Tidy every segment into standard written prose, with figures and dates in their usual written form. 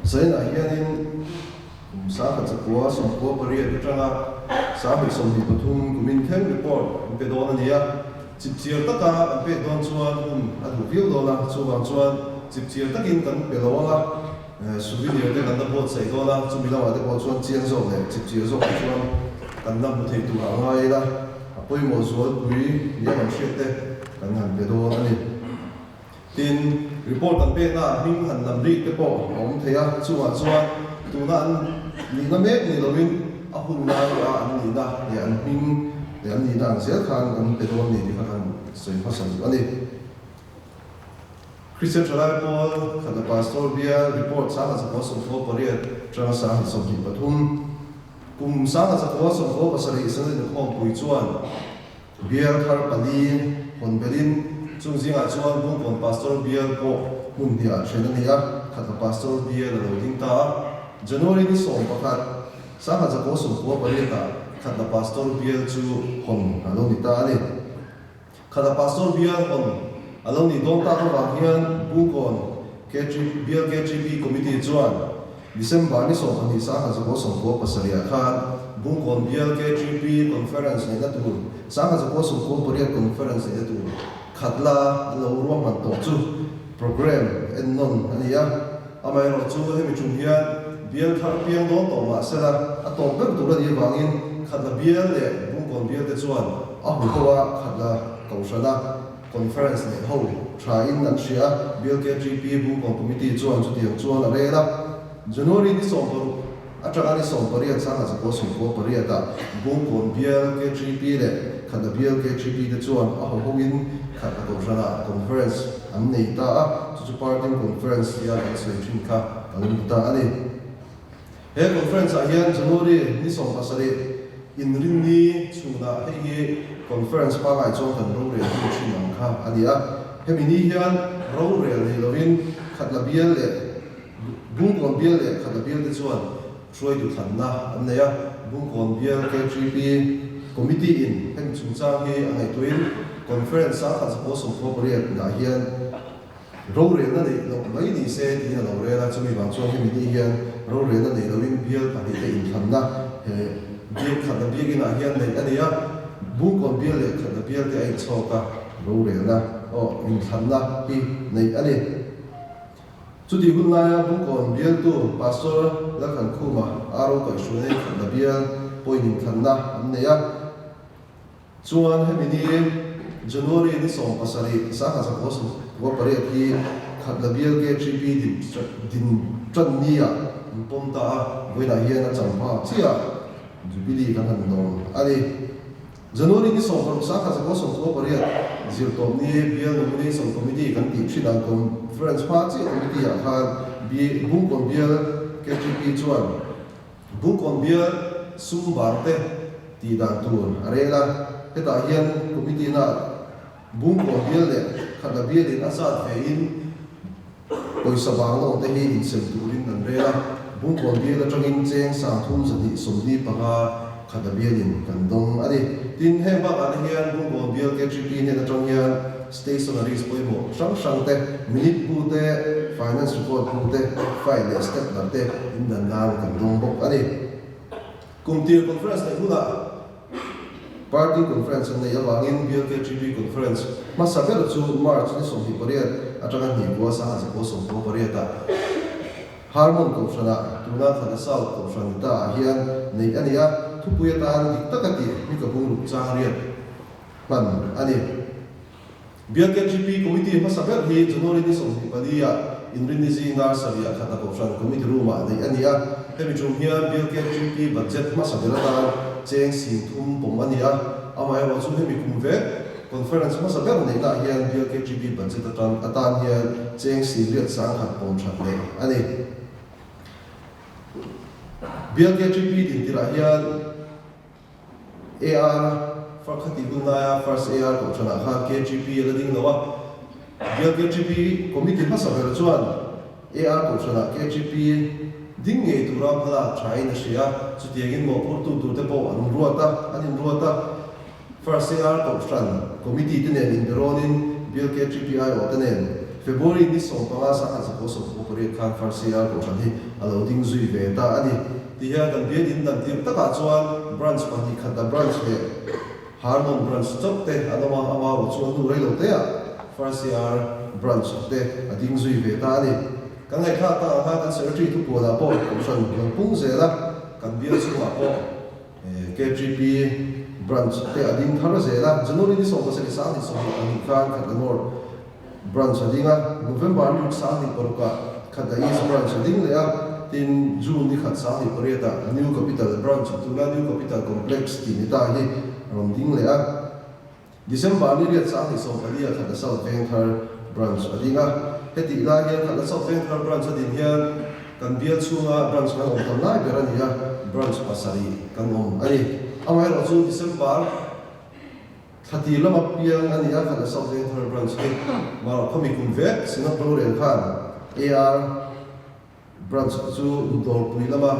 Zainah hianin kum 1998 atanga 2023 kumin thleng report an pe dawn a ni a. Chipchiar taka kan pek dawn chuan hun a duh viau dawn a, chuvang chuan chipchiar takin kan pe lo ang a, souvenir te kan la buatsaih dawn a, chumi lamah te pawh chuan chiang zawk leh chipchiar zawk te chuan kan la hmu thei tur a ngai ila, a pawimawh zualpui nia kan hriat te kan han pe dawn a ni. Tin, report kan peknaah hming han lam rik te pawh a awm thei a, chungah chuan tuna an nihna mek ni loin a hun lai a an nihna leh an hming leh an nihna ang zel khan kan pe dawn ni tih kha kan sawi hmasa duh a ni. Christian Thalai Pawl khat la Pastor bial report 1998 atanga 1923 kum 1997 Sanat Inkhawmpui chuan Bial thar pali hawn belin chung zingah chuan Bungkawn Pastor Bial pawh hmun hniah then a ni a, Khatla Pastor Bial a lo ding ta a. January ni 11, 1998-ah Khatla Pastor Bial chu hawn a lo ni ta a ni. Khatla Pastor Bial hawn a lo nih dawn tak avang hian Bungkawn KG Bial KGB Committee chuan December ni 12 1997-ah khan Bungkawn Bial KGP Conference neihna tur 1998 Conference neihna tur Khatla an lo ruahman tawh chu Programme ennawn a ni a. Amaherawh chu hemi tum hian Bial thar piang dawn tawh mah sela a tawp ber tur a nih avangin Khatla Bial leh Bungkawn Bial te chuan a hu ho a Khatla Kohhrana Conference neih ho tha in an hria a, Bial KGP Bungkawn Committee chuan chutiang chuan a rel a. January ni 16 atanga ni 18 1998 ah Bungkawn Bial KGP leh Khatla Bial KGP te chuan a ho ho in Khatla Kohhranah Conference an nei ta a, chu chu Parting Conference tia kan sawi thin kha a lo ni ta a ni. He conference ah hian January ni 17 Inrinni chhunah hei hi conference pangai chuan kan rorel hun thin ang kha a ni a. Hemi ni hian rorel nei lovin Khatla bial leh Bungkawn bial leh Khatla bial te chuan hruaitu thlanna an nei a. Bungkawn bial KGP Committee in hemi chungchang hi a ngaihtuahin conference 1998 ah hian Rorelna neih loh mai ni se tiin a lo rel a, chumi vang chuan hemi ni hian rorelna nei loin bial pahnihte inthlanna he biak khatna biakinah hian neih a ni a, Bungkawn bial leh khatna bial te a inchhawk a, rorelna aw inthlanna hi neih a ni. Chutih hun laia Bungkawn bialtu Pastor Lalthankhuma RO kaihhruaina in khatna bial pawhin inthlanna an nei a. Chuan hemi ni January ni 17 1998 hi Khatla bial KGP din din tan ni ah an pawm ta a, vawiinah hian a cham hma chiah Jubilee kan han lawm a ni. January ni 16 1998 zirtawp ni bial Nomination Committee kan tih thin ang Conference hma chiah Committee ah khan Bungkawn bial KGP chuan Bungkawn bial sum bar te tih dan tur a rel a, hetah hian committee na Bungkawn bial leh Khatla bial in a zat ve in pawisa vang lawng te hi insem turin an rel a, Bungkawn bial atangin cheng 3225 Khatla bial in kan dawng a ni. Tin, heng bakah te hian Bungkawn bial KGP hnen atang hian Stationaries pawimawh hrang hrang te, minute bu te, finance record bu te, file leh stapler te in dan nan kan dawng bawk a ni. Kum tir conference neih hunah Party conference an neih avangin BLKGP conference hmasa ber chu March ni 28 atanga hnih kua 1998 ah Harmon Kohhranah tuna Thana South Kohhran ni ta ah hian neih a ni a, thupui atan dik taka tih ni ka bung ruk chang riat hman a ni. Bial KGP Committee hmasa ber hi January ni 24 ah Inrinni zing dar sarih khat a Kohhran Committee Room ah neih a ni a. Hemi tum hian Bial KGP budget hmasa ber atan cheng 30 pawm a ni a. Amaherawh chu hemi kum vek Conference hmasa ber neihna ah hian Bial KGP budget atan atan hian cheng 800,000 pawm that leh a ni. Bial KGP dintirah hian AR Farkhati hun laia First AR Kohhranah khan KGP a la ding lo a, Bial KGP Committee hmasa ber chuan AR Kohhranah KGP ding ngei tura hmalak thain a hria a, chutiangin mawhphurtu turte pawh an ruat a, an inruat a. First AR Kohhran Committee te nen inberawnin Bial KGP aiawhte nen. February ni 15 1998 khan Farsi-a kohhran hi a lo ding zui ve ta a ni. Ti hian kan bial in dan tir takah chuan branch pahnih khat a branch leh Harmon branch chauh te an awm a, ama erawh chu a hnu rei lo te ah Farsi-a branch te a ding zui ve ta a ni. Kan ngaihthlak tak ang khan kan secretary thupuanah pawh kohhran lo pung zel a, kan bial chhungah pawh KGP branch te a ding thar zel a, January ni 17 22 khan Khatla North branch a ding a, November ni 26 ah Khatla East branch a ding leh a, tin June ni khat 18 ah New Capital branch tuna New Capital Complex tih ni ta hi a rawn ding leh a, December ni riat 2014 ah Khatla South Vengthar branch a ding a, hetih lai hian Khatla South Vengthar branch a din hian kan bial chhunga branch kan awm tam lai ber a ni a, branch pasarih kan awm a ni. Amaherawhchu chu December thla tir lama piang a ni a, Khatla South Vengthar branch hi Mara khawmi kum vek Synod rorel khan AR Branch chu dawrpui lama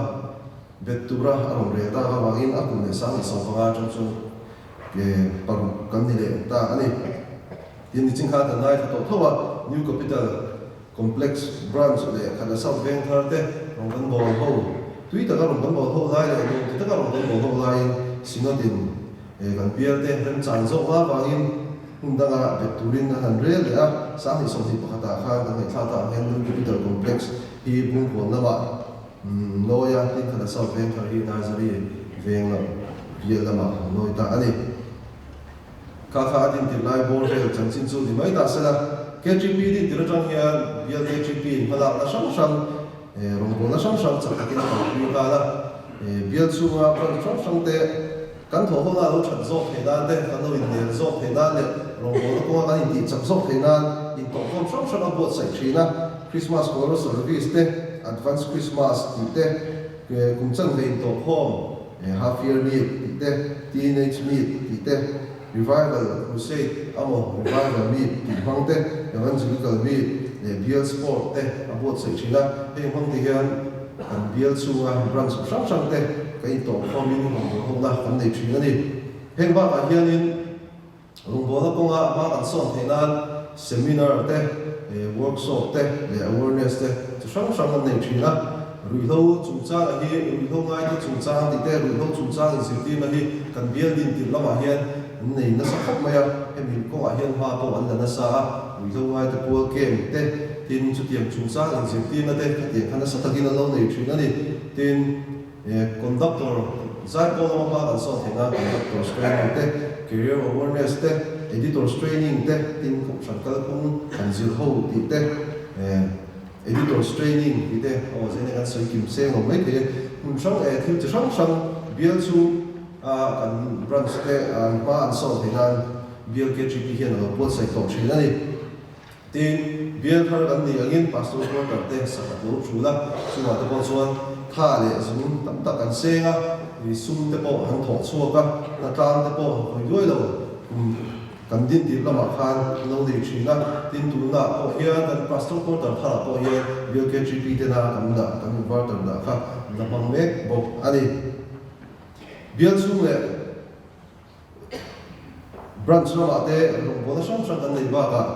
bet tura a rawn rel tak avangin a kum leh 2015 atang chuan ke paruk kan ni leh ta a ni. Tin, nichin khan kan ngaithla tawh tho a, New Capital Complex Branch leh Khatla South Vengthar te rawn kan bawl ho, tui taka rawn kan bawl ho lai leh nuam ti taka rawn kan bawl ho laiin Synod-in kan bial te remchan zawk avangin Hmun danga bet turin a han rel leh a, 2021 ah khan kan ngaihthlak tak ang hian New Capital Complex hi Bungkawn lamah nawi a, tin khat a South Vengthar hi Narzary veng lam bial lamah an nawi ta a ni. Kha kha a dintir lai bawr vel chanchin chu ni mai ta sela, KTP dintir atang hian bial KTP in hmalakna hrang hrang, rawngbawlna hrang hrang chak takin a kalpui nghal a, bial chhunga branch hrang hrang te, Kan thawhhawna a lo that zawk theih nan te, kan lo innel zawk theih nan leh rawngbawlna kawnga kan intih chak zawk theih nan intawhkhawm hrang hrang a buatsaih thin a. Christmas Choral Service te, Advance Christmas tih te, kum chanve intawhkhawm, Half Year Meet tih te, Teenage Meet tih te, Revival Crusade amaw Revival Meet tih hmang te, Evangelical Meet leh Bial Sport te a buatsaih thin a. Heng hmang te hian kan bial chhunga branch hrang hrang te kan intawhkhawmin rawngbawlna hawkna kan nei thin a ni. Heng bakah hianin rawngbawlna kawnga hma kan sawn theih nan seminar te, workshop te leh awareness te chi hrang hrang kan nei thin a. Ruihhlo chungchanga hi ruihhlo ngaite chungchang tih te, ruihhlo chungchang inzirtirna hi kan bial din tirh lamah hian an nei nasa khawp mai a, hemi kawngah hian hma pawh an la nasa a, ruihhlo ngaite pual camp te, tin chutiang chungchang inzirtirna te khatiang kha nasa takin an lo nei thin a ni. Tin, conductor zaipawl lama hma kan sawn theih nan conductors training te, career awareness te, editors training te, tin kohhran kalphung kan zir ho tih te, Editors training tih te aw zeng kan sawi kim seng lo mai thei e. Hmun hrang eh thil chi hrang hrang bial chu a kan branch te an hma an sawn theih nan bial KGP hian a lo buatsaih tawh thin a ni. Tin, bial thar kan nih angin pastor quarter te sakhat lo thul a, chungah te pawh chuan tha leh zung tam tak an seng a, sum te pawh an thawh chhuak a, hnatlang te pawh hawi duai lo kum Kan din tirh lamah khan an lo nei thin a, tin tunah pawh hian kan Pastor Quarter tharah pawh hian Bial KGP tena kan dah, kan inverter dah kha an la hmang mek bawk a ni. Bial chhung leh Branch lamah te rawngbawlna hrang hrang kan neih bakah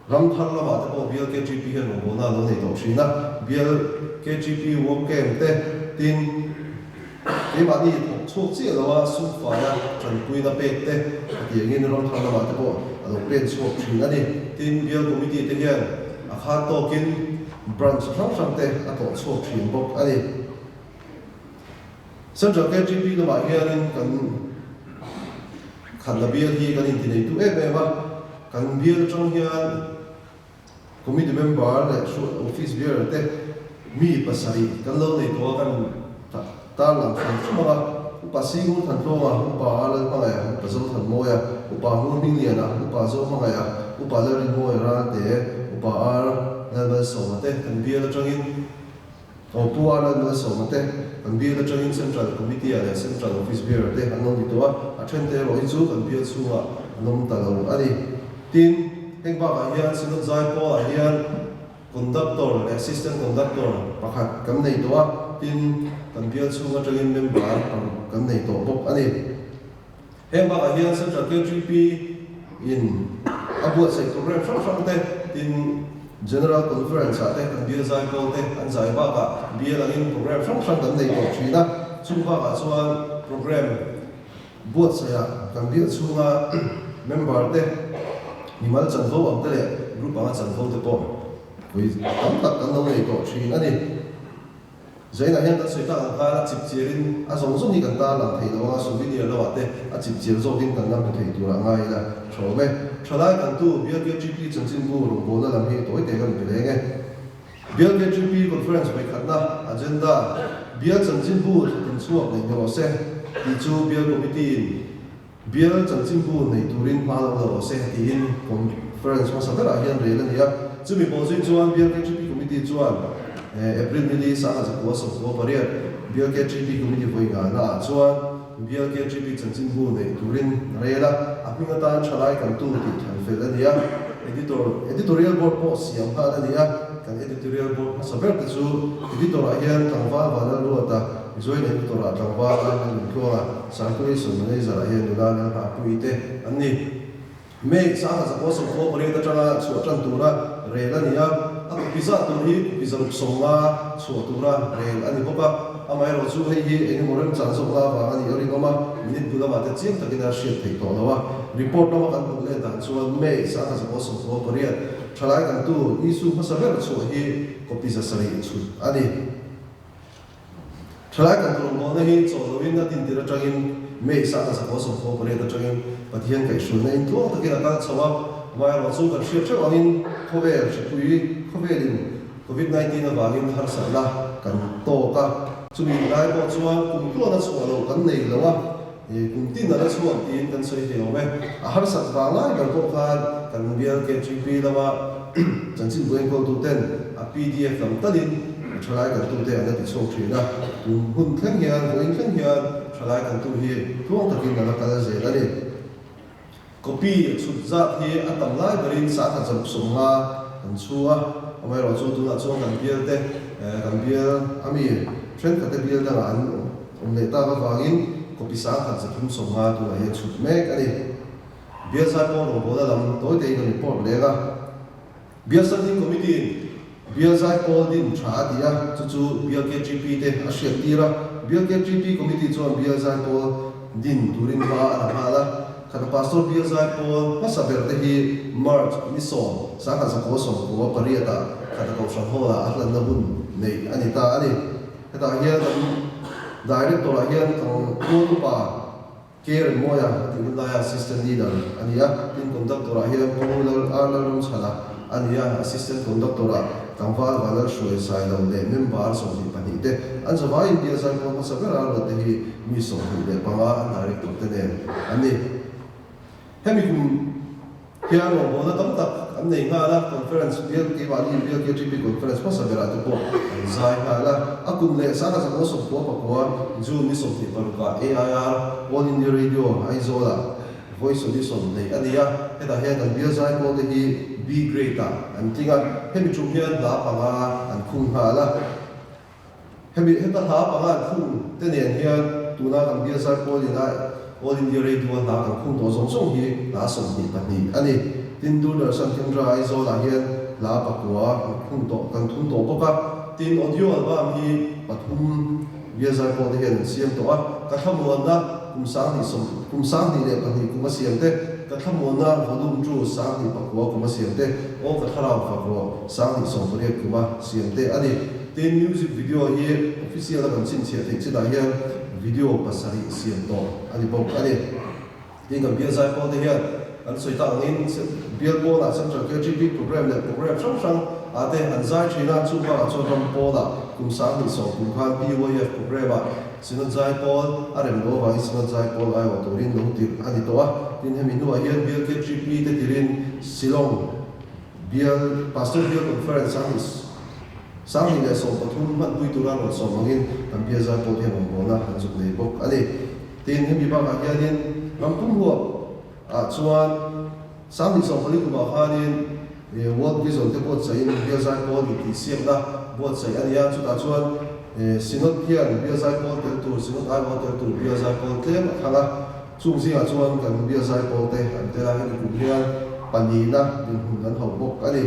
ram thar lamah te pawh Bial KGP hian rawngbawlna an lo nei tawh thin a, Bial KGP Work Camp te tin Keimahni thawk chhuak chiah lo a, sum faia tanpuina pek te a ti angin ramthar lamah te pawh a lo pen chhuak thin a ni. Tin, Bial Committee te hian a khat tawkin Branch hrang hrang te a tlawh chhuak thin bawk a ni. Central KTP lamah hianin kan Khatla bial hi kan intineitu em em a, kan bial atang hian Committee member leh office bearer te mi pasarih kan lo nei tawh a, kan tarlang hran hrim ang a, Upa Singur Thantlawnga, Upa Lalhmangaiha, Upa Zothanmawia, Upa Ngurhmingliana, Upa Zohmangaiha, Upa Lalrinmawia Ralte, Upa Ar Lalmalsawma te kan bial atangin Aw Pu Ar Lalmalsawma te kan bial atangin Central Committee ah leh Central Office Bearer te an lo ni tawh a, a then te erawh hi chu kan bial chhungah an awm ta lo a ni. Tin, heng bakah hian Synod zai pawlah hian Conductor leh Assistant Conductor pakhat kan nei tawh a, tin, kan bial chhung atangin member paruk kan nei tawh bawk a ni. Heng bakah hian Central KGP in a buatsaih program hrang hrang te. Tin, General Conference ah te kan bial zaipawl te an zai bakah bial angin program hrang hrang kan nei tawh thin a, chung bakah chuan program buatsaihah kan bial chhunga member te mimal chanvo ang te leh group anga chanvo te pawh pui tam tak kan lo nei tawh thin a ni. Zainah hian kan sawi tak ang khan a chip chiarin a zawng zawng hi kan tarlang thei lo a, souvenir lo ah te a chip chiar zawkin kan la hmu thei turah ngai ila tha awm e. Thalai kantu BLKGP chanchinbu rawngbawlna lam hi tawi te kan pe leng e. BLKGP conference vawikhatna agenda Bial chanchinbu thlatin chhuak neih ni rawh se tih chu Bial Committee in Bial chanchinbu nei turin hma lo la rawh se tiin conference hmasa berah hian rel a ni a. Chumi pawh zui chuan Bial KTP Committee chuan April ni li 1998 Bial KTP Committee vawi ngahna ah chuan Bial KTP chanchinbu nei turin rel a, a hming atan thalai kan tu tih than fel a ni a. Editor, Editorial Board pawh siam nghal a ni a, kan Editorial Board hmasa ber te chu Editor ah hian tlangval Vanlalruata, Joint Editor ah tlangval a an intluang a, Circulation Manager ah hian nula Lalhahpuii te an ni. May 1998 atanga chhuah tan tura rel a ni a, a copy zat tur hi copy 650 chhuah tura rel a ni bawk a. Amaherawh chu hei hi eng emaw remchang zawk la avang a nih a rinawm a, minute bu lamah te chiang takin a hriat theih tawh lo a. Report lama kan hmuh leh dan chuan May 1998 thalai kantu issue hmasa ber chhuah hi copy 700 chhut a ni. Thalai kan rawngbawlna hi chaw loin a dintir atangin May 1998 atangin Pathian kaihhruaina in tluang takin a kal chho a, amaherawh chu kan hriat theuh angin khawvel hripui khawvelin Covid 19 avangin harsatna kan tawk a, chumi lai pawh chuan kum tluan a chhuah loh kan nei lo a, kum tin a la chhuak tiin kan sawi thei awm e. A harsat vang lai ber pawh khan kan bial KGP lama chanchinbu enkawltuten a pdf lam talin thalai kantute an la ti chhuak thin a, tun hun thleng hian vawiin thleng hian thalai kantu hi tluang takin a la kal zel a ni. Copy chhut zat hi a tam lai berin 1650 kan chhu a, amaherawh chu tunah chuan kan bial te, kan bial a mi thenkhat te bial dangah an awm leh tak avangin copy 1350 tunah hian chhut mek a ni. Bial zaipawl rawngbawlna lam tawi tein kan report leng a. Bial Standing Committee in Bial Zaipawl din tha a ti a, chu chu Bial KTP te a hriat tir a. Bial KTP Committee chuan Bial Zaipawl din turin hma a la nghal a. Khata Pastor Bial Zaipawl hmasa ber te hi March ni 10, 1998 ah Khata Kohhran Hall ah a hlanna hun neih a ni ta a ni. Hetah hian kan Director ah hian kan Kual Upa Karen Mawia a tih hun laia Assistant Leader a ni a, tin Conductor-ah hian Pu Lal R Lalramchhana a ni a, Assistant Conductor-ah Tlangval Vanlal Hruai Sailo leh member 22 te an zavai India zaipawl hmasa bera ruat te hi mi 25 an Director te nen an ni. Hemi kum hian rawngbawlna tam tak an nei nghal a, Conference bial keimahni bial KTP Conference hmasa berah te pawh an zai nghal a. A kum leh 1999 June ni 26 ah AIR, All India Radio, Aizawl-ah Voice Audition neih a ni a, hetah hian kan bial zaipawl te hi B Grade ah an tling a, hemi tum hian hla panga an khung nghal a. Hemi heta hla panga an khung te nen hian tuna kan bial zaipawl ina All India Radio a hla kan khung tawh zawng zawng hi hla 22 a ni. Tin, Doordarshan Kendra Aizawl-ah hian hla pakua kan khung tawh kan thun tawh bawk a. Tin, audio album hi pathum bial zaipawl te hian an siam tawh a. Ka thlamuanna kum 20 sawm kum 22 kum a siam te, Ka thlamuanna volume 2 2009 kum a siam te, Aw ka thlarau fak rawh 2018 kum a siam te a ni. Tin, music video hi official a kan chhinchhiah theih chinah hian video pasarih siam tawh a ni bawk a ni. Tin, kan bial zai pawl te hian an sawi tak angin bial pawnah Central KGP program leh program hrang hrang ah te an zai thin a, chu bakah chuan ram pawnah kum 2010 kum khan PYF program ah Synod Zaipawl a rem lo avangin Synod Zaipawl aiawh turin lo tirh a ni tawh a. Tin, hemi hnuah hian Bial KGP te tirin Shillong Bial Pastor Bial Conference 2013 hmanpui tura rawn sawm angin kan Bial Zaipawl hian rawngbawlna an zuk nei bawk a ni. Tin, hemi bakah hianin ram pum huap ah chuan 2014 kumah khanin World Vision te buatsaihin Bial Zaipawl intihsiakna buatsaih a ni a, chutah chuan Synod hian Bial Zaipawl tel tur, Synod aiawh tel tur Bial Zaipawl tlem a thlang a, chung zingah chuan kan Bial Zaipawl te an tel a, hemi kum hian. palina dinhmun an hauh bawk a ni.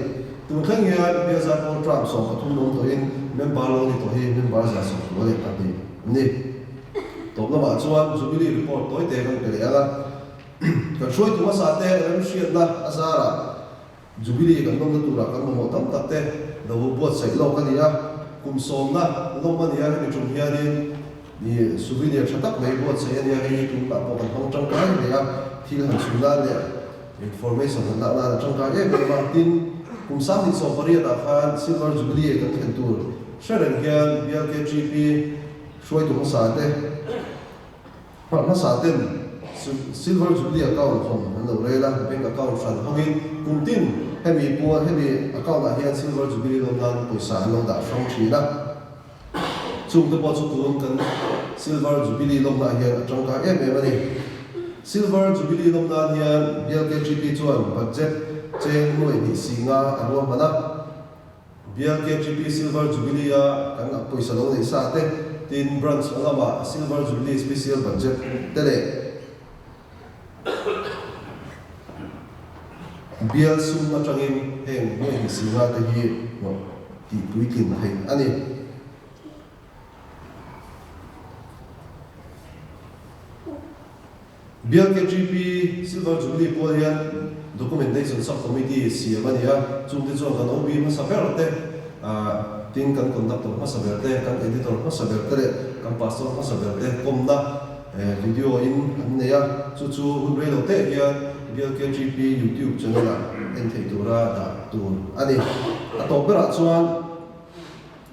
Tun thleng hian Bial Zaipawl term 13 awm tawhin member lo ni tawh hi member 92 an ni. Tawp lamah chuan Jubilee report tawi te kan pe leh ang a, kan hruaitu hmasa te remhriatna a zarah Jubilee kan lawmna turah kan mamawh tam tak te lo buatsaih lawk a ni a, kum sawmna lawm a ni a, hemi tum hianin i souvenir tha tak mai buatsaih a ni a, hei hi tunah pawh kan hmang tangkai hle a, thil han chhun nan leh information han lak nan a tangkai em em a, tin kum 2018 ah khan Silver Jubilee kan thlen tur hre reng hian BLKGP hruaitu hmasa te Hmar hmasa ten Silver Jubilee account hawn an lo rel a, bank account hran hawngin kum tin hemi puan hemi account ah hian Silver Jubilee lawm nan pawisa an lo dah hrang thin a. Chung te pawh chu tun kan Silver Jubilee lawmna ah hian a tangkai em em a ni. Silver Jubilee lawm nan hian BLKGP chuan budget cheng nuaih hnih si nga a ruahman a. BLKGP Silver Jubilee a kan pawisa lo neih sa te, tin Branch lama Silver Jubilee Special Budget te leh Bial sum atangin heng hnuai hnih singa te hi hlawh tih puitlin theih a ni. BLKGP Silver Jubilee pual hian Documentation Sub-Committee siam a ni a, chungte chuan kan OB hmasa ber te, tin kan Conductor hmasa ber te, kan Editor hmasa ber te leh kan Pastor hmasa ber te kawmna video in an nei a, chu chu hun rei lo teh hian BLKGP YouTube channel ah en theih tura dah tur a ni. A tawp berah chuan.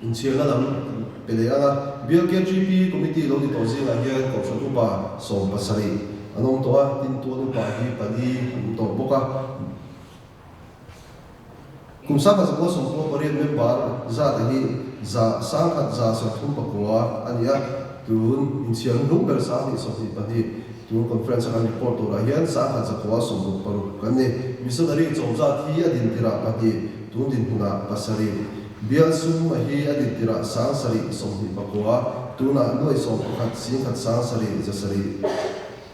Inchhiarna lam kan pe leh ang a, BLKGP Committee lo ni tawh zingah hian Kohhran Upa 17 an awm tawh a, tin tuan upa hi pali an awm tawh bawk a. Kum 1998 member zate hi 1139 a ni a, tun inchhiarna hnung ber 2022 tun conference a kan report turah hian 1166 kan ni. Missionary chawm zat hi a din tirah pahnih, tun dinhmunah pasarih. Bial sum a hi a din tirah 7029, tunah 11,000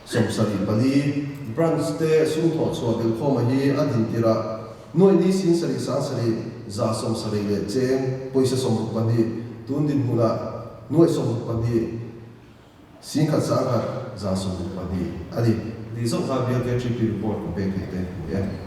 7,674. Branch te sum thawh chhuah belkhawm a hi a din tirah 4 7,7 170 leh cheng pawisa 62, tun dinhmunah 62 1,162 a ni. Tih zawk kha Bial KTP report ka pek theih te a ni e.